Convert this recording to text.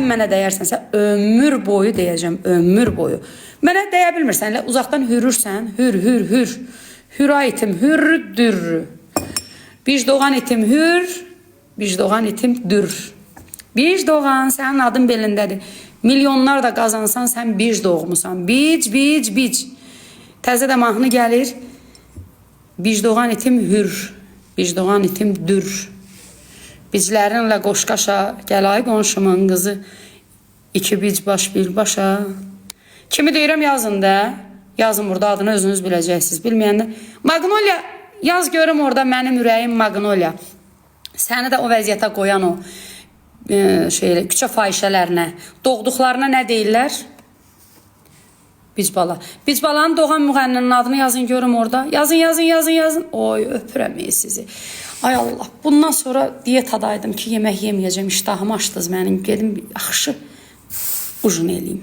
Sən mənə dəyərsənsə ömür boyu deyəcəm, ömür boyu. Mənə dəyə bilmirsən, elə uzaqdan hürürsən, hür, hür, hür. Hüra itim hürdür. Bicdoğan itim hür, Bicdoğan itim dür. Bicdoğan, sənin adın belindədir. Milyonlar da qazansan, sən bic doğmusan. Bic, bic, bic. Təzə də mahnı gəlir. Bicdoğan itim hür, Bicdoğan itim dür. Biclərinlə qoşqaşa, gəl ay qonşumun qızı. İki bic baş bir başa. Kimi deyirəm yazın da. Yazın burada adını özünüz biləcəksiniz. Bilməyəndə Magnolia yaz görüm orada mənim ürəyim Magnolia. Səni də o vəziyyətə qoyan o şey küçə fahişələrinə, doğduqlarına nə deyirlər? Bicbala. Bicbalanın doğan müğənninin adını yazın görüm orada. Yazın, yazın, yazın, yazın. Oy, öpürəm ey sizi. Ay Allah, bundan sonra diyetadaydım ki, yemək yeməyəcəm. İştahımı açdınız mənim. Gedim yaxşı ujin eləyim.